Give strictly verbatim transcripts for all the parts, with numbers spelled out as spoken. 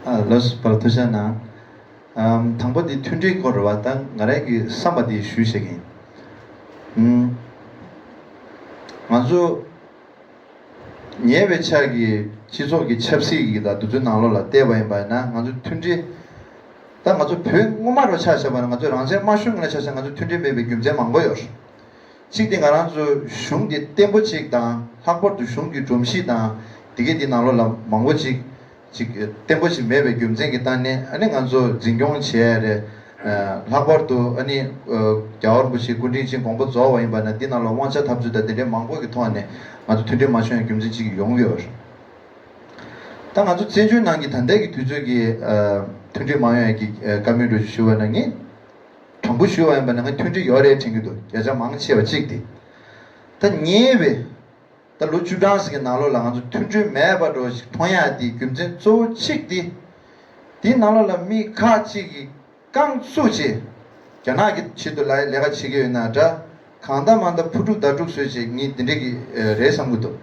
ལགས་སོ། ཕར་ཐུགས་རྗེ་གནང་། ཨམ། དང་པོ་འདི་མཐུན་སྒྲིལ་སྐོར་རེད་བ། ད་ང་རང་གི་བསམ་པ་འདི་ཞུས་བཤད་ཀྱི་ཡིན། ཨམ། ང་ཚོ་ཉེ་བའི་ཆར་གྱི་སྤྱི་ཚོགས་ཀྱི་ཆབ་སྲིད་ཀྱི་དང་དེ་ཚོའི་ནང་ལོགས་ལ་བལྟས་པ་ཡིན་པ་ཡིན་ན། ང་ཚོ་མཐུན་སྒྲིལ། ད་ང་ཚོ་བོད་སྔོན་མ་རུ་ཆ་བཞག་པ་ན། ང་ཚོ་རང་བཙན་མ་བྱུང་སྔོན་ལ་ཆ་བཞག་ན། ང་ཚོ་མཐུན་སྒྲིལ་མེད་པའི་རྒྱུ་མཚན་མང་པོ་ཡོད་རེད། གཅིག་དེ་ང་རང་ཚོའི་གཞུང་དེ་བརྟན་པོ་གཅིག་དང་། ལྷག་པར་དུ་གཞུང་གི་སྒྲོམ་གཞི་དང་དེ་གའི་དེ་ནང་ལོགས་ལ་མང་པོ་གཅིག་གཅིག་བརྟན་པོ་ཞིག་མེད་པའི་རྒྱུ་མཚན་གྱི་སྟེང་ནས། ཨ་ནི་ང་ཚོ་འཛིན་སྐྱོང་བྱས་རེད། ལྷག་པར་དུ་ཨ་ནི་རྒྱལ་བ་རིན་པོ་ཆེའི་སྐུ་ཕྲེང་ཅིག་དགོངས་པ་རྫོགས་པ་ཡིན་པ་ན། འདི་ནང་ལ་དབང་ཆ་འཐབ་རྩོད་དང་དེ་འདྲའི་མང་པོ་གི་ཐོག་ནས་ང་ཚོ་མཐུན་སྒྲིལ་མ་བྱུང་བའི་རྒྱུ་མཚན་གཅིག་ཡོང་གི་ཡོད་རེད། ད་ང་ཚོ་བཙན་བྱོལ་ནང་གི་ད་ལྟའི་གི་དུས་ཚོད་ཀྱི་མཐུན་སྒྲིལ་མ་ཡོང་ཡ་གི་བཀའ་མོལ་འདྲ་ཞུ་བ་ན། ངས་དྲང་པོ་ཞུ་བ་ཡིན་པ་ན། ངས་མཐུན་སྒྲིལ་ཡོད་རེད་དྲན་གྱི་འདུག་བརྒྱ་ཆ་མང་ཆེ་བ་གཅིག་དེ། ད་ཉེ་བའི་ད་ལོ་བཅུ་གྲངས་ཤིག་གི་ནང་ལོགས་ལ་ང་ཚོ་མཐུན་སྒྲིལ་མེད་པ་འདྲ་ཞིག་མཐོང་ཡ་དེའི་རྒྱུ་མཚན་གཙོ་བོ་གཅིག་དེ། དེའི་ནང་ལོགས་ལ་མི་ཁག་ཅིག་གིས་རྐང་བཙུགས་བྱས། རྒྱ་ནག་གི་ཆེད་དུ་ལ་ལས་ཀ་བྱེད་ཀྱི་ཡོད་ན་འདྲ། གང་ལྟར་མ་ལྟར་ཕུ་དཀྲུག་ཟླ་དཀྲུག་བཟོས་བྱས། ངས་འདི་འདྲ་གི་རེད་བསམ་གྱི་འདུག་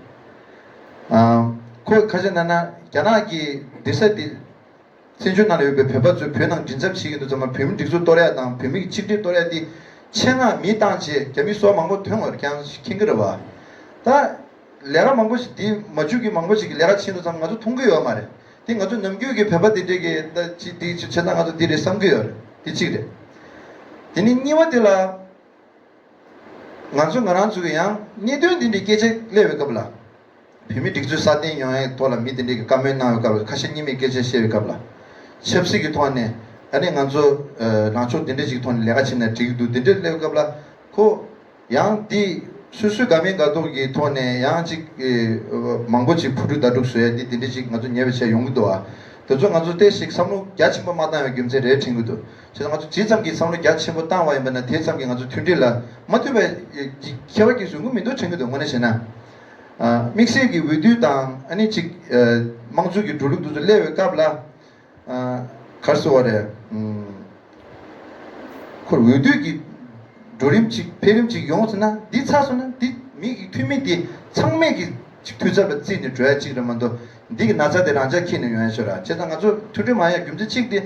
ཨ། ཁོ་ཁ་ཤས་ན་ན་རྒྱ་ནག་གི་འདི་ས་འདི། བཙན་བྱོལ་ནང་ལ་ཡོད་པའི་བོད་པ་ཚོས་བོད་ནང་མགྲིན་ཚབ་བྱེད་ཀྱི་འདུག་ཙམ་པ། བོད་མི་སྒྲིག་འཛུགས་གཏོར་ཡ་དང་བོད་མི་གི་ཆིག་སྒྲིལ་གཏོར་ཡ་དེ་ཆེད་མངགས་མི་བཏང་བྱས། རྒྱ་མི་སོགས་མང་པོ་ཐོན་ཡོད་རེད། ཁྱེད་རང་མཁྱེན་གྱི་རེད་བ། ད་ལས་ཀ་མང་པོ་ཞིག་འདི་མ་འཇུག་གི་མང་པོ་ཞིག་གི་ལས་ཀ་བྱེད་འདུག་ཙམ། ང་ཚོ་མཐོང་གི་ཡོད་མ་རེད། དེ་ང་ཚོ་ནམ་རྒྱུན་གྱི་བོད་པ་དེ་འདྲས་ཀྱི་ད་ཅི་འདི་ཅི་བྱས་ན་ང་ཚོ་འདི་རེད་བསམ་གྱི་ཡོད་རེད། དེ་གཅིག་རེད། དེ་ནས་གཉིས་པ་དེ་ལ། ང་ཚོ་ང་རང་ཚོ་གི་ཡང་གནད་དོན་འདི་འདྲའི་སྐད་ཆ་སླེབས་པའི་སྐབས་ལ། བོད་མི་སྒྲིག་འཛུགས་སྲ་བརྟན་ཡོང་ཡའི་ཐོག་ལ་མི་དེ་འདྲས་ཀྱི་བཀའ་མོལ་གནང་བའི་སྐབས་ལ། ཁ་ཞེ་གཉིས་མེད་སྐད་ཆ་བཤད་པའི་སྐབས་ལ། ཆབ་སྲིད་ཀྱི་ཐོག་ནས་ཨ་ནི་ང་ཚོ་ལངས་ཕྱོགས་དེ་འདྲས་ཅིག་ཐོག་ནས་ལས་ཀ་བྱེད་ན་འགྲིག་གི་འདུག་དེ་འདྲས་སླེབས་སྐབས་ལ། ཁོ་ཡང་འདི་སོ་སོའི་དགའ་མིན་དགའ་སྡུག་གི་ཐོག་ནས་ཡང་ཅིག་མང་པོ་ཅིག་ཕུ་དཀྲུག་ཟླ་དཀྲུག་བཟོ་ཡ་འདི་དེ་འདྲས་ཅིག་ང་ཚོ་ཉེ་བའི་ཆར་ཡོང་གི་འདུག་ཨ། དེ་ཚོ་ང་ཚོ་ཏོག་ཙམ་བསམ་བློ་རྒྱ་ཆེན་པོ་མ་བཏང་བའི་རྒྱུ་མཚན་རེད་དྲན་གྱི་འདུག་བྱས་ཙང་ང་ཚོ་ཇི་ཙམ་གྱིས་བསམ་བློ་རྒྱ་ཆེན་པོ་བཏང་བ་ཡིན་པ་ན། དེ་ཙམ་གྱིས་ང་ཚོ་མཐུན་སྒྲིལ་ལ་མ་ཐུག་པའི་ཁྱད་པར་གྱི་ཡོང་གི་མི་འདུག་དྲན་གྱི་འདུག་དངོས་གནས་བྱས་ན། དམིགས་བསལ་གྱི་འོས་བསྡུ་དང་ཨ་ནི་ཅིག་དམངས་གཙོ་གི་འགྲོ་ལུགས་དེ་ཚོ་སླེབས་པའི་སྐབས་ལ། ག་རེ་ཟེར་བ་རེད། ཁོ་འོས་བསྡུ་གི་འགྲོ་རིམ་ཅིག་འཕེལ་རིམ་ཅིག་ཡོང་ཟེར་ན། འདི་ཚར་སོང་ན་འདི་མི་གི་འཐུས་མི་འདི་ཚང་མས་གི་ཅིག་འཐུས་ཚབ་ལ་བརྩིས་ནས་འགྲོ་ཡ་ཅིག་རེད་མ་གཏོགས། འདི་གི་ན་ཚ་དེ་རང་འཇགས་འཁྱེར་ནས་ཡོང་ཡ་ཅིག་རེད། བྱས་ཙང་ང་ཚོ་མཐུན་སྒྲིལ་མ་ཡོང་རྒྱུ་མཚན་གཅིག་དེ།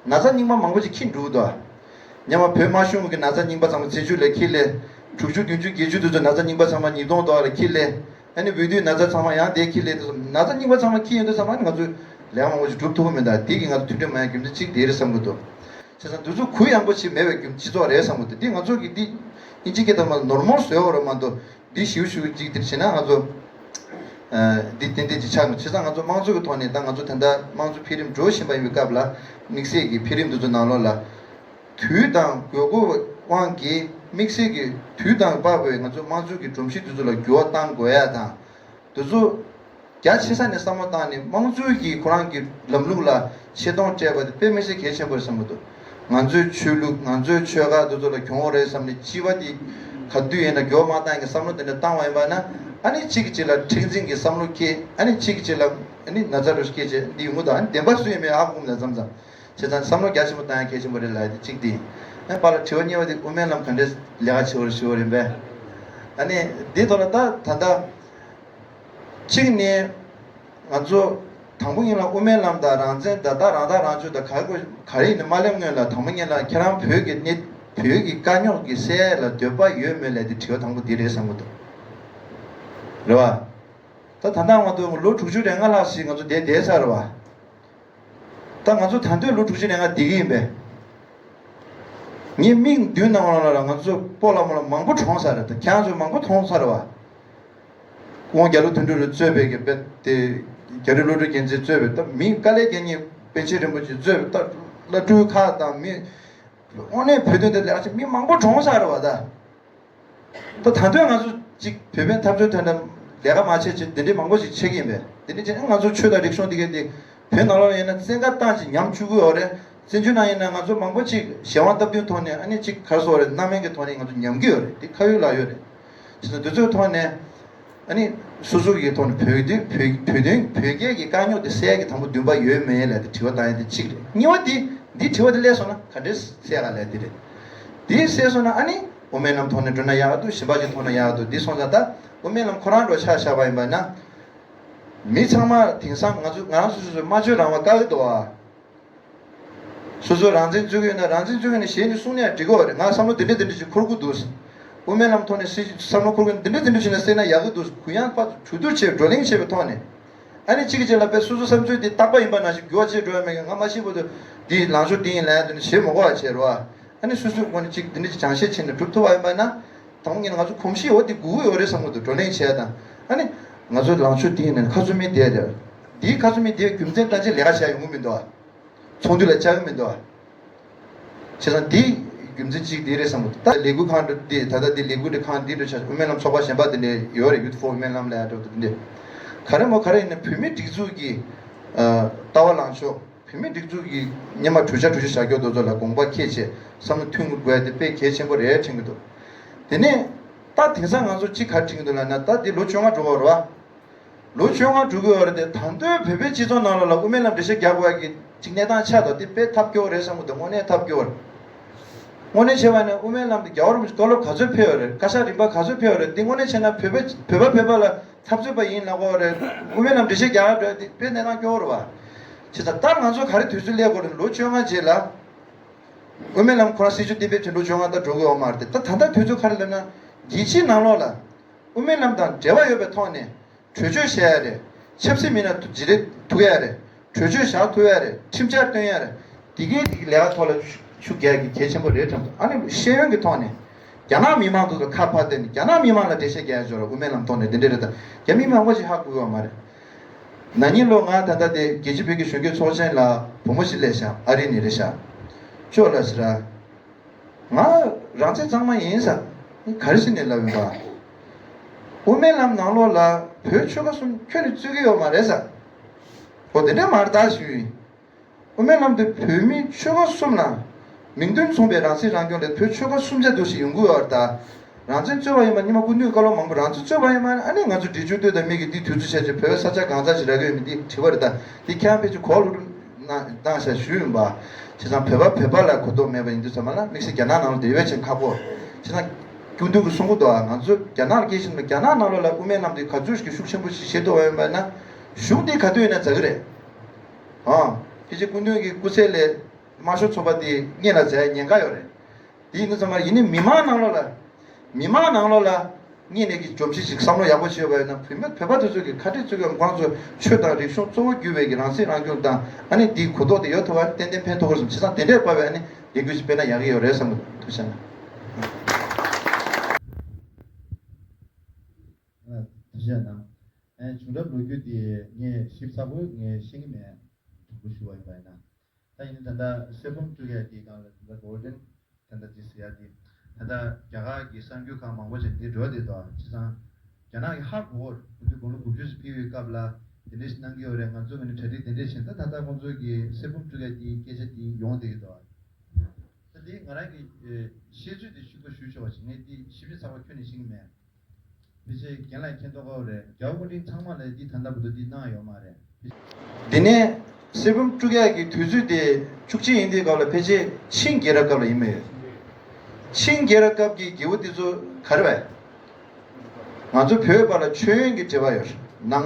ན་ཚ་རྙིང་པ་མང་པོ་ཅིག་འཁྱེར་འགྲོ་གི་འདུག་ཨ། སྔོན་མ་བོད་དམར་གཞུང་གི་ན་ཚ་རྙིང་པ་ཚང་མ་བཙན་བྱོལ་ལ་འཁྱེར་སླེབས། དྲུག་ཅུ་བདུན་ཅུ་བརྒྱད་ཅུ་དེ་ཚོ་ན་ཚ་རྙིང་པ་ཚང་མ་ཉིས་སྟོང་ཐོག་ལ་འཁྱེར་སླེབས། ཨ་ནི་འོས་བསྡུའི་ན་ཚ་ཚང་མ་ཡང་དེ་འཁྱེར་སླེབས། དེ་ཚོ་ན་ཚ་རྙིང་པ་ཚང་མ་འཁྱེར་ཡོང་དུས་ཙམ་པ། ཨ་ནི་ང་ཚོས་ལས་ཀ་མང་པོ་ཞིག་སྒྲུབ་ཐུབ་ཀྱི་མི་འདུག་དེ་གིས་ང་ཚོ་མཐུན་སྒྲིལ་མ་ཡོང་རྒྱུ་མཚན་གཅིག་དེ་རེད་བསམ་གྱི་འདུག་བྱས་ཙང་དེ་ཚོ་གུ་ཡངས་པོ་ཞིག་མེད་པའི་རྒྱུ་སྤྱི་ཚོགས་རེད་བསམ་གྱི་འདུག་དེ་ང་ཚོ་གི་འདི་དབྱིན་ཇི་སྐད་ཐོག་མ་ནོར་མལ་བཟོས་ཡོད་རེད་མ་གཏོགས། འདི་ཞིའུ་ཞིའུ་གཅིག་དེར་བྱས་ན་ང་ཚོ་འདི་ཏན་ཏན་ཅིག་ཆགས་འདུག་བྱས་ཙང་ང་ཚོ་དམངས་གཙོ་གི་ཐོག་ནས། ད་ང་ཚོ་ད་ལྟ་དམངས་གཙོ་འཕེལ་རིམ་འགྲོ་བཞིན་པ་ཡིན་པའི་སྐབས་ལ། དམིགས་བསལ་གྱི་འཕེལ་རིམ་འདི་ཚོ་ནང་ལོགས་ལ། དུས་དང་དགོས་མཁོ་དབང་གིས་དམིགས་བསལ་གྱི་དུས་དང་བབ་པའི་ང་ཚོ་དམངས་གཙོ་གི་སྒྲོམ་གཞི་འདི་ཚོ་ལ་འགྱུར་བ་གཏང་དགོས་ཡ་དང་། འདི་ཚོ་རྒྱ་ཆེ་ས་ནས་བསམ་བློ་བཏང་ནས། དམངས་གཙོའི་གི་ཁོ་རང་གི་ལམ་ལུགས་ལ་ཆེ་མཐོང་སྤྲད་པ་དེ་དཔེ་མི་སྲིད་གལ་ཆེན་པོ་རེད་བསམ་གྱི་འདུག་ང་ཚོའི་ཆོས་ལུགས། ང་ཚོའི་ཆོལ་ཁ་འདི་ཚོ་ལ་གྱོང་པོ་རེད་བསམ་ནས། སྤྱི་པ་དེ་ག་དུས་ཡིན་ན་འགྱུར་བ་མ་བཏང་གི་བསམ་བློ་དེ་འདྲ་བཏང་བ་ཡིན་པ་ན། ཨ་ནི་གཅིག་གིས་གཅིག་ལ་མཁྲེགས་འཛིན་གྱི་བསམ་བློ་སྐྱེ། ཨ་ནི་གཅིག་གིས་གཅིག་ལ་ཨ་ནི་ན་ཚ་འདྲ་སྐྱེ་བྱས་འདི་ཡོང་གི་འདུག་ཨ་ནི་བདེན་པ་སུ་ཡིན་མིན་ཧ་གོ་མ་ཐུབ་མཚམས་མཚམས། བྱས་ཙང་བསམ་བློ་རྒྱ་ཆེན་པོ་བཏང་ཡ་གལ་ཆེན་པོ་རེད་ལབ་ཡ་དེ་གཅིག་དེ་ཡིན། ཨ་ནི་པཱ་ལགས་དྲི་བ་གཉིས་པ་དེ་དབུ་མའི་ལམ་ག་འདྲས་ལས་ཀ་བྱེད་པར་ཞུ་བ་ཡིན་པས། ཨ་ནི་འདི་ཐོག་ལ་ད་ད་ལྟ་གཅིག་ནས་ང་ཚོ་དང་པོ་ཉིད་ལ་དབུ་མའི་ལམ་དང་རང་བཙན་དང་། ད་རང་ཐག་རང་གཅོད་དང་ག་རེ་ག་རེ་ཡིན་ནས་མ་སླེབས་སྔོན་ལ། དང་པོ་ཉིད་ལ་ཁྱེད་རང་བོད་ཀྱི་གནས། བོད་ཀྱི་དཀའ་རྙོག་གི་སེལ་ཡ་ལ་འདོད་པ་ཡོད་མེད་ལབ་ཡ་དེ་དྲི་བ་དང་པོ་འདི་རེད་བསམ་གྱི་འདུག་རེད་བ། ད་ད་ལྟ་ང་ཚོ་ལོ་དྲུག་ཅུ་རེ་ལྔ་ལྷག་ཞིག་ང་ཚོ་འདིར་བསྡད་ཚར་བ། ད་ང་ཚོ་ད་དུང་ལོ་དྲུག་ཅུ་རེ་ལྔ་བསྡད་ཀྱི་ཡིན་པས། ངའི་མིག་མདུན་ནང་ལ་ལ་ང་ཚོ་སྤོ་ལགས་མོ་ལགས་མང་པོ་གྲོངས་ཚར་རེད། ད་ཁྱེད་རང་ཚོ་མང་པོ་མཐོང་ཚར་བ། ཁོང་རྒྱ་ལོ་དོན་གྲུབ་རེ་གཙོས་པའི་གི་དཔེ་དེ། རྒྱ་རི་བློ་གྲོས་རྒྱལ་མཚན་གཙོས་པའི། ད་མི་དཀའ་ལས་རྒྱག་མཁན་པཎ་ཆེན་རིན་པོ་ཆེ་གཙོས་པའི། ད་བླ་སྤྲུལ་ཁག་དང་མི། དངོས་གནས་བོད་དོན་དེ་ལས་ཀ་བྱེད་མི་མང་པོ་གྲོངས་ཚར་རེད་བ་ད། ད་ད་དུང་ང་ཚོ་གཅིག་བོད་པའི་འཐབ་རྩོད་དོན་དུ་ལས་ཀ་མ་བྱེད་ཅིག་འདི་འདྲའི་མང་པོ་ཞིག་བྱེད་ཀྱི་ཡིན་པས། འདི་འདྲ་བྱས་ན་ང་ཚོ་ཆོས་དང་རིག་གཞུང་འདི་གའི་འདི་བོད་ནང་ལོགས་ཡིན་ན་བཙན་བཀའ་བཏང་ཅིག་ཉམས་བཅུག་གི་ཡོད་རེད། བཙན་བྱོལ་ནང་ཡིན་ན་ང་ཚོ་མང་པོ་ཅིག་གཞན་དབང་སྟབས་བསྟུན་ཐོག་ནས། ཨ་ནི་ཅིག་ག་རེ་ཟེར་དགོས་རེད། རྣམ་དབྱེ་གི་ཐོག་ནས་ང་ཚོ་ཉམས་ཀྱི་ཡོད་རེད། འདི་ཁ་ཡོད་ལག་ཡོད་རེད། བྱས་ཙང་འདི་ཚོའི་ཐོག་ནས། ཨ་ནི་སོ་སོ་གི་ཐོག་ནས་བོད་དོན་བོད་བོད་དོན་བོད་རྒྱལ་གྱི་དཀའ་རྙོག་དེ་སེལ་གྱི་དང་པོ་འདུན་པ་ཡོད་མེད་ལབ་དེ་དྲི་བ་བཏང་ཡ་དེ་གཅིག་རེད། གཉིས་པ་དེ། འདི་དྲི་བ་དེ་སླེབས་སོང་ན་ག་འདྲས་སེལ་ག་ལབ་དེ་རེད། དེ་སེལ་སོང་ན་ཨ་ནི་དབུ་མའི་ལམ་ཐོག་ནས་འགྲོ་ན་ཡག་འདུག་གཞན་པ་ཅིག་ཐོག་ན་ཡག་འདུག་འདི་སོང་ཙང་ད་དབུ་མའི་ལམ་ཁོ་རང་འགྲོ་ཆ་བཞག་པ་ཡིན་པ་ན། མི་ཚང་མ་དེང་སང་ང་ཚོ་ང་རང་སོ་སོ་སོ་སྨྲ་བརྗོད་རང་དབང་དཀའ་གི་འདུག་ཨ། སོ་སོ་རང་བཙན་རྩོད་ཀྱི་ཡོད་ན་རང་བཙན་རྩོད་ཀྱི་ཡོད་ན་གཞན་ནས་གསུང་ནས་འགྲིག་གི་ཡོད་རེད། ང་བསམ་བློ་དེ་འདྲ་དེ་འདྲ་ཞིག་འཁོར་གྱི་འདུག་དབུ་མའི་ལམ་ཐོག་ནས་སྲིད་བསམ་བློ་འཁོར་གྱི་འདི་འདྲ་དེ་འདྲ་ཞིག་ནས་བསྲེས་ན་ཡག་གི་འདུག་གུ་ཡངས་ཕར་གྲོས་བསྡུར་བྱས་བགྲོ་གླེང་བྱས་པའི་ཐོག་ནས། ཨ་ནི་གཅིག་གིས་གཅིག་ལ་དཔེ་སོ་སོ་བསམ་ཚུལ་འདི་རྟག་པ་ཡིན་པ་ནང་བཞིན་འགྱུར་བ་བྱེད་འགྲོ་ཡ་མེད་ཀྱང་ང་མ་ཤེས་བར་དུ་འདི་ལངས་ཕྱོགས་འདི་ཡིན་ལབ་ཡ་འདི་ནི་བྱེད་མི་དགོས་པ་བྱས་རོགས། ཨ་ནི་སོ་སོའི་སྒོ་ནས་གཅིག་འདི་འདྲ་ཅིག་སྦྱང་བཤད་བྱས་ནས་སྒྲུབ་ཐུབ་པ་ཡིན་པ་ན། དང་པོ་ཉིད་ནས་ང་ཚོ་གོམས་གཤིས་འོ་འདི་དགོས་ཀྱི་ཡོད་རེད་བསམ་གྱི་འདུག་བགྲོ་གླེང་བྱས་དང་། ཨ་ནི་ང་ཚོ་ལངས་ཕྱོགས་འདི་ཡིན་ནས་ཁ་ཚུར་མི་བསྡད་དེ། འདིའི་ཁ་ཚུར་མི་བསྡད་རྒྱུ་མཚན་ད་ཅི་ལས་ཀ་བྱ་ཡོང་གི་མི་འདུག་ཨ། ཚོགས་འདུ་ལ་བཅར་གི་མི་འདུག་ཨ། བྱས་ཙང་འདི་རྒྱུ་མཚན་གཅིག་འདི་རེད་བསམ་གྱི་འདུག་ད་ལས་འགུལ་ཁང་འདི་ད་ལྟ་འདི་ལས་འགུལ་འདི་ཁང་འདི་འདྲ་ཆགས། དབུ་མའི་ལམ་ཚོགས་པ་གཞན་པ་འདི་འདྲ་ཡོད་རེད། Youth for Women ལམ་ལ་ཡ་འགྲོ་འདི་འདྲ། ག་རེ་མོ་ག་རེ་ཡིན་ན་བོད་མི་སྒྲིག་འཛུགས་ཀྱི་ཨ་ལྟ་བ་ལངས་ཕྱོགས། བོད་མི་སྒྲིག་འཛུགས་ཀྱི་སྔོན་མ་གྲོས་འཆར་གྲོས་ཆོད་བཞག་རྒྱུ་དེ་ཚོ་ལ་དགོངས་པ་འཁྱེར་བྱས་བསམ་བློ་མཐུན་དགོས་དེ་དཔེ་གལ་ཆེན་པོ་རེད་དྲན་གྱི་འདུག་དེ་ནས་ད་དེང་སང་ང་ཚོ་གཅིག་ག་རེ་དྲན་གྱི་འདུག་ལབ་ན། ད་འདི་ལོ་བཅོ་ལྔ་འགྲོ་གི་ཡོད་རེད་བ། ལོ་བཅོ་ལྔ་འགྲོ་གི་ཡོད་རེད་དེ། ད་དུང་བོད་པའི་སྤྱི་ཚོགས་ནང་ལོགས་ལ་དབུ་མའི་ལམ་འགྲེལ་བཤད་རྒྱག་དགོས་ཡ་གི་གཅིག་གནས་སྟངས་ཆགས་འདུག་དེ་དཔེ་ཐབས་སྐྱོ་བོ་རེད་བསམ་གྱི་འདུག་དངོས་གནས་ཐབས་སྐྱོ་བོ་རེད། དངོས་གནས་བྱས་པ་ནས་དབུ་མའི་ལམ་དེ་རྒྱལ་བ་རིན་པོ་ཆེ་བཀའ་སློབ་ག་ཚོད་ཕེབས་ཡོད་རེད། བཀའ་ཤག་རིམ་པ་ག་ཚོད་ཕེབས་ཡོད་རེད། འདི་དངོས་གནས་བྱས་ན་བོད་པ་བོད་པ་བོད་པ་ལ་འཐབ་རྩོད་པ་ཡིན་ལབ་དགོས་རེད། དབུ་མའི་ལམ་འགྲེལ་བཤད་རྒྱག་ཡ་འགྲོ་ཡ་དེ་དཔེ་གནས་སྟངས་སྐྱོ་བོ་རེད་བ། བྱས་ཙང་ད་ང་ཚོ་ག་རེ་དུས་ཚོད་སླེབས་དགོས་རེད། ལོ་བཅོ་ལྔ་རྗེས་ལ་དབུ་མའི་ལམ་ཁོ་རང་སྲིད་བྱུས་གཏན་འབེབས་བྱས་ལོ་བཅོ་ལྔ་ད་འགྲོ་གི་ཡོད་མ་རེད་དེ། ད་ད་ལྟ་དུས་ཚོད་ག་རེ་ལབ་ན། རྒྱལ་སྤྱིའི་ནང་ལོགས་ལ་དབུ་མའི་ལམ་དང་འབྲེལ་བ་ཡོད་པའི་ཐོག་ནས་གྲོས་ཆོད་བཞག་ཡ་རེད། ཆབ་སྲིད་མི་སྣ་བརྗེ་རེས་ཐུབ་ཡ་རེད། གྲོས་ཆོད་བཞག་ཐུབ་ཡ་རེད། ཁྲིམས་འཆར་བཏོན་ཡ་རེད། དེ་གའི་དེ་གའི་ལས་ཀ་ཐོག་ལ་ཤུགས་རྒྱག་གི་གལ་ཆེན་པོ་རེད་དྲན་སོང་། ཨ་ནི་ཤེས་ཡོན་གྱི་ཐོག་ནས་རྒྱ་ནག་མི་མང་ཚོ་ལ་ཁ་ཕར་བསྟན་ནས་རྒྱ་ནག་མི་མང་ལ་འགྲེལ་བཤད་རྒྱག་ཡ་ཅིག་ཡོད་རེད། དབུ་མའི་ལམ་ཐོག་ནས་དེ་འདྲ་རེད། ད་རྒྱ་མི་མང་པོ་ཞིག་ཧ་གོ་གི་ཡོད་མ་རེད། ན་ནིང་ལོ་ང་ད་ལྟ་དེ་རྒྱལ་སྤྱི་བོད་ཀྱི་གཞོན་སྐྱེས་ཚོགས་ཆེན་ལ་བུ་མོ་ཞིག་སླེབས་ཤག་ཨ་རི་ནས་རེད་ཤག་ཅོ་ལགས་ཟེར། ང་རང་བཙན་གཙང་མ་ཡིན་ཟེར། ག་རེ་བྱས་ནས་ལབ་ཡོང་པ། དབུ་མའི་ལམ་ནང་ལོགས་ལ་བོད་ཆོལ་ཁ་གསུམ་ཁྱོན་ནས་རྩོད་ཀྱི་ཡོད་མ་རེད་ཟེར། འོ་དེ་འདྲ་མ་རེད་ད་ཞུས་ཡིན། དབུ་མའི་ལམ་དེ་བོད་མི་ཆོལ་ཁ་གསུམ་ལ་མིང་དོན་མཚུངས་པའི་རང་སྲིད་རང་སྐྱོང་རེད། བོད་ཆོལ་ཁ་གསུམ་ཆ་འདུ་ཞིག་ཡོང་གི་ཡོད་རེད་ད། རང་བཙན་རྩོད་པ་ཡིན་པ་ཉི་མ་སྐུ་མདུན་བཀའ་སློབ་མང་པོ་རང་བཙན་རྩོད་པ་ཡིན་པ་ཨ་ནི་ང་ཚོ་འབྲི་ཆུ་སྟོད་དང་མི་གི་འདི་དུས་ཚོད་བྱས་རྗེས་བོད་པའི་ས་ཆ་གང་ཚ་ཞིག་རག་གི་ཡོད་མེད་འདི་དྲི་བ་རེད་ད། འདི་ཁྱེད་རང་ཕལ་ཆེར་གོ་ལོ་ཏོག་ཙམ་བཏང་ཤག་ཞུས་ཡིན་པ། བྱས་ཙང་བོད་པ་བོད་པ་ལ་གོ་རྟོགས་མེད་པ་ཡིན་དུས་ཚང་མ་ལ་དམིགས་བསལ་རྒྱ་ནག་ནང་ལ་དེ་བས་ཀྱང་ཁག་པོ། བྱས་ཙང་སྐུ་མདུན་གྱིས་གསུང་གི་འདུག་ཨ་ང་ཚོ་རྒྱ་ནག་ལ་སྐད་ཆ་ནི་རྒྱ་ནག་ནང་ལོགས་ལ་དབུ་མའི་ལམ་འདི་ག་ཚོད་ཞིག་ཤུགས་ཆེན་པོ་ཞིག་བྱེད་ཐུབ་པ་ཡིན་པ་ན་གཞུང་འདི་ག་དུས་ཡིན་ན་ཛ་གི་རེད། ཨང་། ཕལ་ཆེར་སྐུ་མདུན་གྱི་སྐུ་ཚེ་ལས་དམར་ཤོག་ཚོགས་པ་འདི་སྔོན་ལ་ཛ་ཡ་ཉེན་ཁ་ཡོད་རེད། དེ་ཡིན་དུས་ཙམ་པ་ཡིན་ནའི་མི་མང་ནང་ལོགས་ལ། མི་མང་ནང་ལོགས་ལ་སྔོན་ནས་ཀྱི་འཇོམས་བྱེད་ཅིག་བསམ་བློ་ཡག་པོ་བྱས་པ་ཡིན་ན་བོད་མི་བོད་པ་དེ་ཚོ་གི་ཁ་བྲལ་ཚུགས་ཡོད། ཁོ་རང་ཚོ་ཆོས་དང་རིག་གཞུང་གཙོ་བོ་གྱུར་བའི་གི་རང་སྲིད་རང་སྐྱོང་དང་ཨ་ནི་འདིའི་གོ་རྟོགས་དེ་ཡོད་ཐུབ་པ་ཏན་ཏན་ཕན་ཐོགས་ཀྱི་རེད་བསམ། བྱས་ཙང་དེ་འདྲའི་བབས་པའི་ཨ་ནི་ལས་འགུལ་ཞིག་སྤེལ་ན་ཡག་གི་ཡོད་རེད་བསམ་གི་འདུག་ཐུགས་རྗེ་གནང་། ཐུགས་རྗེ་གནང་། ཨ་བྱུང་རབས་ལོ་རྒྱུས་དེ་ངས་ཞིབ་ཚགས་པོ་ངས་ཤེས་ཀྱི་མེད། དྲང་པོ་ཞུ་བ་ཡིན་པ་ཡིན་ན། ད་ཡིན་ན་ད་ལྟ་གསེར་བུམ་དཀྲུག་ཡ་དེའི་སྒང་ལ་ད་ལྟ་གོ་ལྡན་ད་ལྟ་ཅི་ཟེར་ཡ་དེ། ད་ལྟ་རྒྱ་གར་གྱི་གསར་འགྱུར་ཁག་མང་པོ་ཅིག་འདི་འགྲོ་བསྡད་འདུག་བྱས་ཙང་རྒྱ་ནག་གི་ཧ་གོ་གོ་རེད། སྐུ་མདུན་དགུང་ལོ་དགུ་བཅུ་ཙམ་ཕེབས་པའི་སྐབས་ལ་དེ་འདྲ་ཞིག་གནང་གི་ཡོད་རེད། ང་ཚོ་ངོས་ནས་གྲ་སྒྲིག་དེ་འདྲ་བྱས། ད་ད་ལྟ་ཁོང་ཚོ་གི་གསེར་བུམ་དཀྲུག་ཡ་དེའི་སྐད་ཆ་དེ་ཡོང་བསྡད་ཀྱི་འདུག་ད་དེ་ང་རང་གི་ཨེ་ཤེས་ཚོད་དེ་ཞུ་དགོས་ཞུ་ཆོག་པ་ཞིག་ངས་དེ་ཞིབ་ཕྲ་ཚགས་པ་ཁྱོན་ནས་ཤེས་ཀྱི་མེད། ཕལ་ཆེར་རྒན་ལགས་མཁྱེན་རྟོགས་ཡོད་རེད། རྒྱལ་བ་སྐུ་ཕྲེང་ཚང་མ་ལ་འདི་ད་ལྟ་བར་དུ་འདི་གནང་ཡོད་མ་རེད། དེ་ནས་གསེར་བུམ་དཀྲུག་ཡག་གི་དུས་ཚོད་དེ་བཅུ་གཅིག་ཡིན་དུས་སྐབས་ལ་ཕལ་ཆེར་ཆིང་རྒྱལ་རབས་སྐབས་ལ་ཡིན་མོད། ཆིང་རྒྱལ་རབས་སྐབས་ཀྱི་རྒྱལ་པོ་དེ་ཚོ་ག་རེ་བས། ང་ཚོ་བོད་བར་ལ་མཆོད་ཡོན་གྱི་འབྲེལ་བ་ཡོད་རེད། ནང་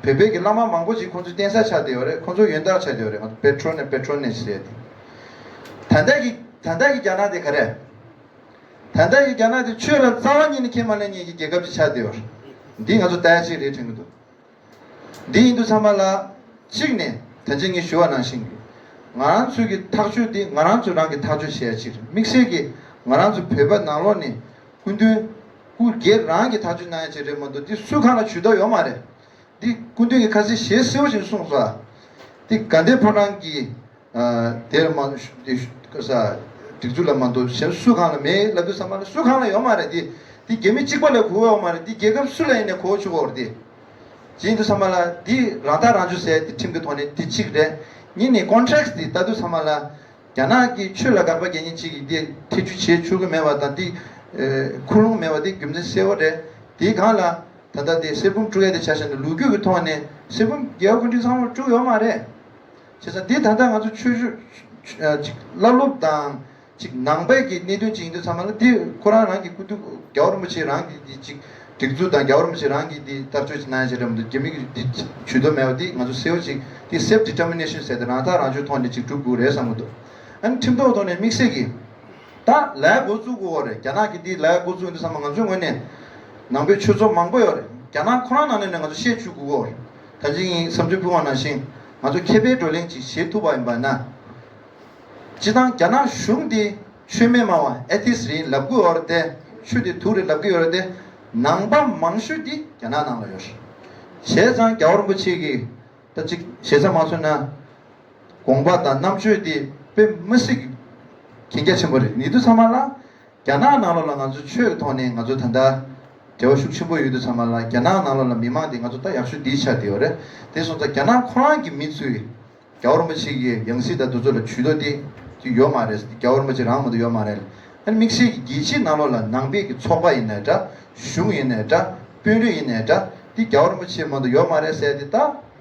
བོད་པའི་གི་བླ་མ་མང་པོ་ཞིག་ཁོང་ཚོའི་རྟེན་གསར་ཆགས་བསྡད་ཡོད་རེད། ཁོང་ཚོ་ཡོན་བདག་ཆགས་བསྡད་ཡོད་རེད། ང་ཚོ་པེ་ཊྲོ་ནེ་པེ་ཊྲོ་ནེ་ཟེར་ཏེ། ད་ལྟ་གི་ད་ལྟ་གི་རྒྱ་ནག་དེ་ག་རེ། ད་ལྟ་ཡི་རྒྱ་ནག་དེ་ཆོས་ལ་རྩ་བ་ཉིད་ནས་ཁས་མ་ལེན་མཁན་གྱི་རྒྱལ་ཁབ་ཅིག་ཆགས་བསྡད་ཡོད་རེད། འདི་ང་ཚོ་ལྟ་ཡ་ཅིག་རེད་དྲན་གྱི་འདུག་འདི་ཡིན་དུས་ཚང་མ་ལ་གཅིག་ནས་ད་ཅི་ངས་ཞུ་བ་ནང་བཞིན་གྱི་ང་རང་ཚོའི་གི་ཐག་གཅོད་འདི་ང་རང་ཚོ་རང་གི་ཐག་གཅོད་བྱེད་ཡ་ཅིག་རེད། དམིགས་བསལ་གྱི་ང་རང་ཚོ་བོད་པ་ནང་ལོགས་ནས་སྐུ་མདུན་སྐུ་སྒེར་རང་གི་ཐག་གཅོད་གནང་ཡ་ཅིག་རེད་མ་གཏོགས་འདི་སུ་གང་ལ་ཇུས་གཏོགས་ཡོད་མ་རེད། འདི་སྐུ་མདུན་གྱིས་ཁ་སང་ཞལ་གསལ་པོ་ཞིག་གསུངས་སོང་། འདི་དགའ་ལྡན་ཕོ་བྲང་གི་ཨ་དེར་མ་དེ་ས་སྒྲིག་འཛུགས་ལ་མ་གཏོགས་གཞན་སུ་གང་ལ་མེད་ལབ་དུས་ཚང་མ་ལ་སུ་གང་ལ་ཡོད་མ་རེད། འདི་འདི་རྒྱ་མི་གཅིག་པ་ལ་གོ་ཡོད་མ་རེད། འདི་རྒྱལ་ཁབ་སུ་ལ་ཡིན་ནའི་གོ་ཆོག་གི་རེད། དེ་ཡིན་དུས་ཚང་མ་ལ་འདི་རང་ཐག་རང་གཅོད་ཟེར་དེ་ཁྲིམས་ཀྱི་ཐོག་ནས་དེ་གཅིག་རེད། གཉིས་ནས་ཀོན་ཊེག་སི་དེ་ལྟ་དུས་ཚང་མ་ལ་རྒྱ་ནག་གི་ཆོས་ལ་དགག་པ་རྒྱག་མཁན་གཅིག་གིས་འདི་ཐེ་བྱུས་བྱེད་ཆོག་གི་མེད་པ་དང་། འདི་ཁུངས་ལུང་མེད་པ་དེ་རྒྱུ་མཚན་གསལ་པོ་རེད། དེའི་སྒང་ལ་ད་ལྟ་དེ་གསེར་བུམ་དཀྲུག་ཡ་དེ་ཆ་བཞག་ན་ལོ་རྒྱུས་ཀྱི་ཐོག་ནས་གསེར་བུམ་རྒྱལ་བ་སྐུ་ཕྲེང་ཚང་མར་དཀྲུག་ཡོད་མ་རེད། བྱས་ཙང་འདི་ད་ལྟ་ང་ཚོ་ཆོས་ཞུ་ཅིག་བླ་སློབ་དང་ཅིག་ནང་པའི་གི་གནད་དོན་ཅིག་ཡིན་དུས་ཚང་མ་ལ་འདི་ཁོ་རང་རང་གི་སྐུ་མདུན་རྒྱལ་བ་རིན་པོ་ཆེ་རང་གི་འདི་ཅིག་ སྒྲིག་འཛུགས་དང་རྒྱལ་བ་རིན་པོ་ཆེ་རང་གིས་འདི་བསྟར་སྤྱོད་ཅིག་གནང་ཡ་ཅིག་རེད་མ་གཏོགས། རྒྱ་མི་གིས་འདི་ཇུས་གཏོགས་མེད་པ་འདི་ང་ཚོ་གསལ་པོ་ཅིག་འདི་self determination ཟེར་ཏེ་རང་ཐག་རང་གཅོད་ཐོག་ནས་ཅིག་སྒྲུབ་དགོས་རེད་བསམ་གྱི་འདུག་ཨ་ནི་ཁྲིམས་ཐོག་ཐོག་ནས་དམིགས་བསལ་གྱིས་ད་ལས་འགོ་བཙུགས་དགོས་རེད། རྒྱ་ནག་གིས་འདི་ལས་འགོ་བཙུགས་འདི་ཚང་མ་ང་ཚོའི་ངོས་ནས་ནང་པའི་ཆོས་ཚོགས་མང་པོ་ཡོད་རེད། རྒྱ་ནག་ཁོ་རང་ནང་ནས་ནས་ང་ཚོ་བཤད་བཅུག་དགོས་རེད། ད་ཅི་ཡིན་བསམ་ཚུལ་ཕུལ་བ་ནང་བཞིན་ང་ཚོ་ཁེ་ཕན་བགྲོ་གླེང་ཅིག་བྱེད་ཐུབ་པ་ཡིན་པ་ན། སྤྱིར་བཏང་རྒྱ་ནག་གཞུང་འདི་ཆོས་མེད་སྨྲ་བ་atheist རེད་ལབ་ཀྱི་ཡོད་རེད་དེ། ཆོས་དེ་དུག་རེད་ལབ་ཀྱི་ཡོད་རེད་དེ། ནང་པ་མང་ཤོས་འདི་རྒྱ་ནག་ནང་ལ་ཡོད་རེད། བྱས་ཙང་རྒྱལ་བ་རིན་པོ་ཆེ་གིས་ད་ཅིག་ཞེ་ས་མ་མཚོན་ན་དགོངས་པ་དང་རྣམ་དཔྱོད་དེ་དཔེ་མི་སྲིད་གལ་ཆེན་པོ་རེད། ཡིན་དུས་ཚང་མ་ལ་རྒྱ་ནག་ནང་ལོགས་ལ་ང་ཚོ་ཆོས་ཀྱི་ཐོག་ནས་ང་ཚོ་ད་ལྟ་འབྲེལ་བ་ཤུགས་ཆེན་པོ་ཡོད་དུས་ཚང་མ་ལ་རྒྱ་ནག་ནང་ལོགས་ལ་མི་མང་དེ་ང་ཚོ་ད་ཡག་ཤོས་འདི་ཆགས་བསྡད་ཡོད་རེད། དེ་སོང་ཙང་རྒྱ་ནག་ཁོ་རང་གི་མི་ཚོས་རྒྱལ་བ་རིན་པོ་ཆེ་གི་ཡང་སྲིད་དང་དེ་ཚོ་ལ་ཇུས་གཏོགས་དེ་དེ་ཡོད་མ་རེད། རྒྱལ་བ་རིན་པོ་ཆེ་རང་མ་གཏོགས་ཡོད་མ་རེད། ཨ་ནི་དམིགས་བསལ་གྱི་རྒྱལ་སྤྱིའི་ནང་ལོགས་ལ་ནང་པའི་གི་ཚོགས་པ་ཡིན་ནའི་འདྲ། གཞུང་ཡིན་ནའི་འདྲ། དཔོན་རིགས་ཡིན་ནའི་འདྲ། འདི་རྒྱལ་བ་རིན་པོ་ཆེ་མ་གཏོགས་ཡོད་མ་རེད་ཟེར་དེ་ད་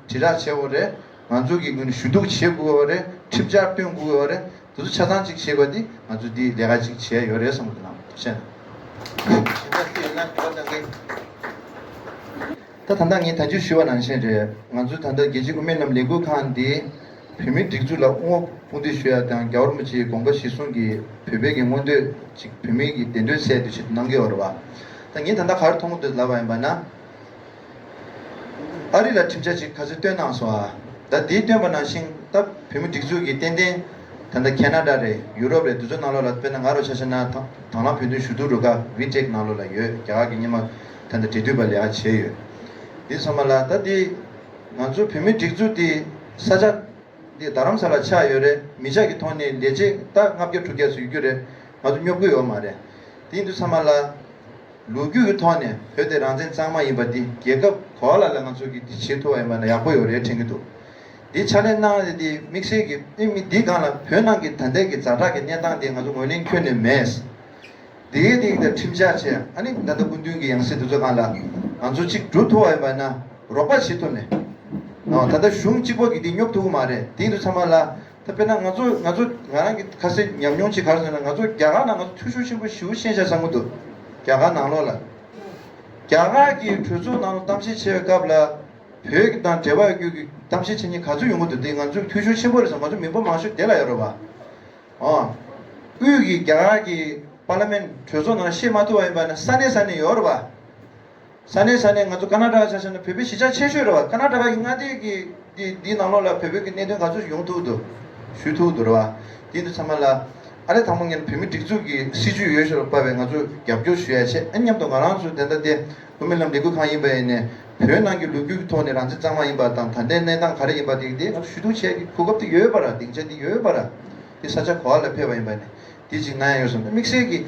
དྲིལ་བསྒྲགས་བྱེད་དགོས་རེད། ང་ཚོ་གི་ངོས་ནས་ཞུ་གཏུག་བྱེད་དགོས་པ་རེད། ཁྲིམས་འཆར་བཏོན་དགོས་པ་རེད། དེ་ཚོ་ཆ་ཚང་གཅིག་བྱེད་དགོས་དེ་ང་ཚོ་འདི་ལས་ཀ་གཅིག་བྱས་ཡོད་རེད་བསམ་གི་འདུག་ལགས། ཐུགས་རྗེ་ཆེ། ད་ད་ལྟ་ངས་ད་ཅི་ཞུས་པ་ནང་བཞིན་རེད། ང་ཚོ་ད་ལྟ་རྒྱལ་སྤྱིའི་དབུ་མའི་ལམ་ལས་འགུལ་ཁང་འདི་བོད་མིའི་སྒྲིག་འཛུགས་ལ་དབུ་འོག་དཔུང་འདེགས་ཞུ་ཡ་དང་རྒྱལ་བ་རིན་པོ་ཆེའི་དགོངས་པ་གཞིར་བཟུང་གིས་བོད་པའི་གི་མངོན་འདོད་ཅིག་བོད་མིའི་གི་བདེན་དོན་གསལ་དུ་ཆེད་དུ་གནང་གི་ཡོད་རེད་བ། ད་ངས་ད་ལྟ་ག་རེ་མཐོང་གི་འདུག་ལབ་པ་ཡིན་པ་ན། ཨ་རི་ལ་ཁྲིམས་འཆར་ཅིག་ཁ་སང་བཏོན་གནང་སོང་ཨ། ད་དེ་བཏོན་པ་ནང་བཞིན་ད་བོད་མི་སྒྲིག་འཛུགས་ཀྱིས་ཏན་ཏན་ད་ལྟ་ཁེ་ན་ཌ་རེད། ཡུ་རོབ་རེད། དེ་ཚོ་ནང་ལོགས་ལ་དཔེར་ན་ང་རང་ཆ་བཞག་ན་དང་དང་བླངས་བོད་དོན་ཞུ་གཏུག་རུ་ཁག་ཝི་ཊེག་ནང་ལོགས་ལ་ཡོད། རྒྱ་གར་གྱི་སྔོན་མ་ད་ལྟ་འབྲེལ་མཐུད་པ་ལས་ཀ་བྱས་ཡོད། དེ་ཚང་མ་ལ་ད་དེ་ང་ཚོ་བོད་མི་སྒྲིག་འཛུགས་དེ་ས་ཆ་འདི་རྡ་རམ་ས་ལ་ཆགས་ཡོད་རེད། མི་ཆ་གི་ཐོག་ནས་ལས་བྱེད་ད་ལྔ་བརྒྱ་དྲུག་བརྒྱ་ཙམ་ཡོད་རྒྱུ་རེད། ང་ཚོ་སྙོབ་ཀྱི་ཡོད་མ་རེད། དེ་ཡིན་དུས་ཚང་མ་ལ་ལོ་རྒྱུས་ཀྱི་ཐོག་ནས་བོད་དེ་རང་བཙན་གཙང་མ་ཡིན་པ་འདི་རྒྱལ་ཁབ་ག་བ་ལ་ལ་ང་ཚོ་གིས་འདི་བྱེད་ཐུབ་པ་ཡིན་པ་ན་ཡག་པོ་ཡོད་རེད་དྲན་གྱི་འདུག་འདི་ཕྱག་ལས་གནང་ཡས་འདི་དམིགས་བསལ་གྱི་ཨེ་མི་འདི་སྒང་ལ་བོད་ནང་གི་ད་ལྟའི་གི་ཛ་དྲག་གི་གནས་སྟངས་འདི་ང་ཚོ་ངོས་ལེན་ཁྱོན་ནས་མེད། དེ་གའི་དེ་གི་ད་ཁྲིམས་འཆར་བྱས། ཨ་ནི་ད་ལྟ་སྐུ་མདུན་གྱི་ཡང་སྲིད་དེ་ཚོ་སྒང་ལ་ང་ཚོ་གཅིག་སྒྲུབ་ཐུབ་པ་ཡིན་པ་ན་རོགས་པ་བྱེད་ཐུབ་ནས། ཨོ་ད་ལྟ་གཞུང་གཅིག་པོ་གིས་འདི་སྙོབ་ཐུབ་ཀྱི་མ་རེད། དེ་ཡིན་དུས་ཚང་མ་ལ་ད་དཔེར་ན་ང་ཚོ་ང་ཚོ་ང་རང་གི་ཁ་སང་ཉམས་མྱོང་ཅིག་ག་རེ་ཟེར་ན། ང་ཚོ་རྒྱ་གར་ནང་ང་ཚོ་འཐུས་ཤོར་ཆེན་པོ་ཞེ་པོ་ཕྱིན་ཤག་བསམ་གྱི་འདུག་རྒྱ་གར་ནང་ལོགས་ལ། རྒྱ་གར་གྱི་གྲོས་ཚོགས་ནང་ལ་གཏམ་བཤད་བྱེད་པའི་སྐབས་ལ་བོད་ཀྱི་དང་འབྲེལ་བ་ཡོད་རྒྱུ་གི་གཏམ་བཤད་བྱེད་མཁན་ག་ཚོད་ཡོང་གི་འདུག་དེ་ང་ཚོ་འཐུས་ཤོར་ཆེན་པོ་རེད་བསམ། ང་ཚོ་མི་འབོར་མང་ཤོས་དེ་ལ་ཡོད་རེད་བ། ཨོ། དབུས་ཀྱི་རྒྱ་གར་གྱི་པར་ལི་མེན་གྲོས་ཚོགས་ནང་བཤད་མ་ཐུབ་པ་ཡིན་པ་ན་ས་གནས་ས་གནས་ཡོད་རེད་བ། ས་གནས་ས་གནས་ང་ཚོ་ཀར་ན་ཊ་ཀ་ཆ་བཞག་ན་བོད་པའི་གཞིས་ཆགས་ཆེ་ཤོས་རེད་བ། ཀར་ན་ཊ་ཀ་གི་མངའ་སྡེ་གི་འདི་འདི་ནང་ལོགས་ལ་བོད་པའི་གི་གནད་དོན་ག་ཚོད་ཡོང་ཐུབ་འདུག་ཞུ་ཐུབ་འདུག་རེད་བ། དེ་འདི་ཚང་མ་ལ་ཨ་རེ་དང་པོ་ངས་བོད་མི་སྒྲིག་འཛུགས་ཀྱི་སྲིད་ཇུས་ཡོད་ཤོས་ལ་དཔག་པའི་ང་ཚོས་རྒྱབ་སྐྱོར་ཞུ་ཡ་བྱས། ཨ་མཉམ་དུ་ང་རང་ཚོ་དེ་འདྲ་དེ་དབུ་མའི་ལམ་ལས་འགུལ་ཁང་ཡིན་པ་ཡིན་ནས་བོད་ནང་གི་ལོ་རྒྱུས་ཀྱི་ཐོག་ནས་རང་བཙན་གཙང་མ་ཡིན་པ་དང་ད་ལྟའི་གནས་སྟངས་ག་རེ་ཡིན་པ་དེ་དེ་ང་ཚོ་ཞུ་གཏུག་བྱས་ཀྱི་གོ་སྐབས་དེ་ཡོད་པ་ར། སྡིངས་ཆ་དེ་ཡོད་པ་ར། དེ་ས་ཆ་ག་བ་ལ་ཕེབས་པ་ཡིན་པ་ནས་དེ་གཅིག་གནང་ཡ་ཡོད་བསམ། དམིགས་བསལ་གྱི་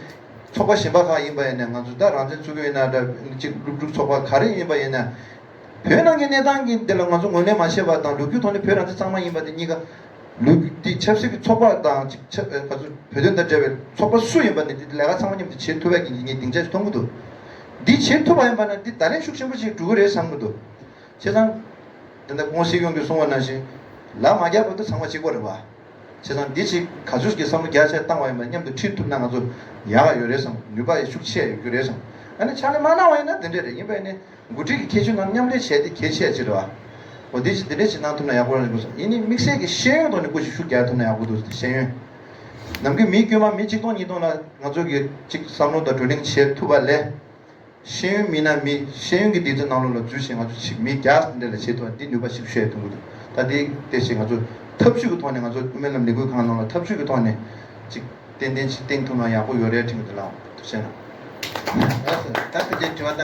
ཚོགས་པ་གཞན་པ་ཁག་ཡིན་པ་ཡིན་ན་ང་ཚོ་ད་རང་བཙན་རྩོད་མཁན་ཡིན་ན་འདྲ་གཅིག་སློབ་ཕྲུག་ཚོགས་པ་ག་རེ་ཡིན་པ་ཡིན་ན། བོད་ནང་གི་གནས་སྟངས་ཀྱི་འདི་ལ་ང་ཚོ་ངོས་ལེན་མ་བྱས་པ་དང་ལོ་རྒྱུས་ཐོག་ནས་བོད་རང་བཙན་གཙང་མ་ཡིན་པ་དེ་གཉིས་ཀ་ལོ་རྒྱུས་དེ་ཆབ་སྲིད་ཀྱི་ཚོགས་པ་དང་ཅིག་ཆབ་ཨ་ཚོ་བོད་དོན་དང་འབྲེལ་བའི་ཚོགས་པ་སུ་ཡིན་པ་ནས་དེ་ལས་ཀ་ཚང་མ་མཉམ་དུ་བྱེད་ཐུབ་པའི་གི་ངས་སྡིངས་ཆ་ཞིག་མཐོང་གི་འདུག་འདི་བྱེད་ཐུབ་པ་ཡིན་པ་ན་འདི་ད་ལན་ཤུགས་ཆེན་པོ་ཞིག་འགྲོ་གི་རེད་བསམ་གི་འདུག་བྱས་ཙང་། དེ་འདྲ་སྐུ་ངོ་སྲིད་སྐྱོང་གིས་གསུངས་པ་ནང་བཞིན་ལ་མ་རྒྱག་བར་དུ་ཚང་མ་གཅིག་པ་རེད་བ། བྱས་ཙང་འདི་ཅིག་ག་ཚོད་ཀྱི་བསམ་བློ་རྒྱ་ཆེ་བཏང་བ་ཡིན་པ་མཉམ་དུ་ཁྲིད་ཐུབ་ན་ང་ཚོ་ཡག་ཡོད་རེད་བསམ། ནུས་པ་ཡི་ཤུགས་ཆེ་ཡོད་རྒྱུ་རེད་བསམ། ཨ་ནི་ཕྱག་ལས་མ་གནང་བ་ཡིན་ན་དེ་འདྲས་རེད། ཡིན་པ་ཡིན་ནའི་འགོ་ཁྲིད་ཀྱི་ཁྱད་ཆོས་ནང་མཉམ་ལས་བྱས་ཏེ་གལ་ཆེ་ཆེ་རེད་བ། འོ་འདི་ཅིག་འདི་འདྲས་ཅིག་གནང་ཐུབ་ན་ཡག་པོ་རེད་འདུག་བསམ། ཡིན་ནའི་དམིགས་བསལ་གྱི་ཤེས་ཡོན་ཐོག་ནས་སྐུ་ཞིག་ཤུགས་རྒྱག་ཐུབ་ན་ཡག་པོ་འདུག་ཤེས་ཡོན། ནམ་རྒྱུན་མི་དཀྱུས་མ་མི་གཅིག་སྟོང་ཉིས་སྟོང་ལ་ང་ཚོ་གི་ཅིག་བསམ་བློ་དང་བགྲོ་གླེང་བྱེད་ཐུབ་པ་ལས། ཤེས་ཡོན་མི་སྣ་མི་ཤེས་ཡོན་གྱི་སྡེ་ཚན་ནང་ལོགས་ལ་འཛུལ་ཞིང་ང་ཚོ་ཞིག་མི་བརྒྱ་འདྲ་ལ་བྱེད་ཐུབ་པ་འདི་ནུས་པ་ཞིག་ཤོད་ཐུབ་ཀྱི་འདུག་ད་འདི་བལྟས་ཞིག་ང་ཚོ་ཐབས་ཇུས་ཀྱི་ཐོག་ནས་ང་ཚོ་དབུ་མའི་ལམ་ལས་འགུལ་ཁང་ནང་ལ་ཐབས་ཇུས་ཀྱི་ཐོག་ནས་ཅིག་ཏན་ཏན་ཅིག་བཏིང་ཐུབ་ན་ཡག་པོ་ཡོད་རེད་དྲན་གྱི་འདུག་ལགས། ཐུགས་རྗེ་གནང་། ལགས་སོ། ད་ཁྱེད་ཀྱི་དྲི་བ་ད།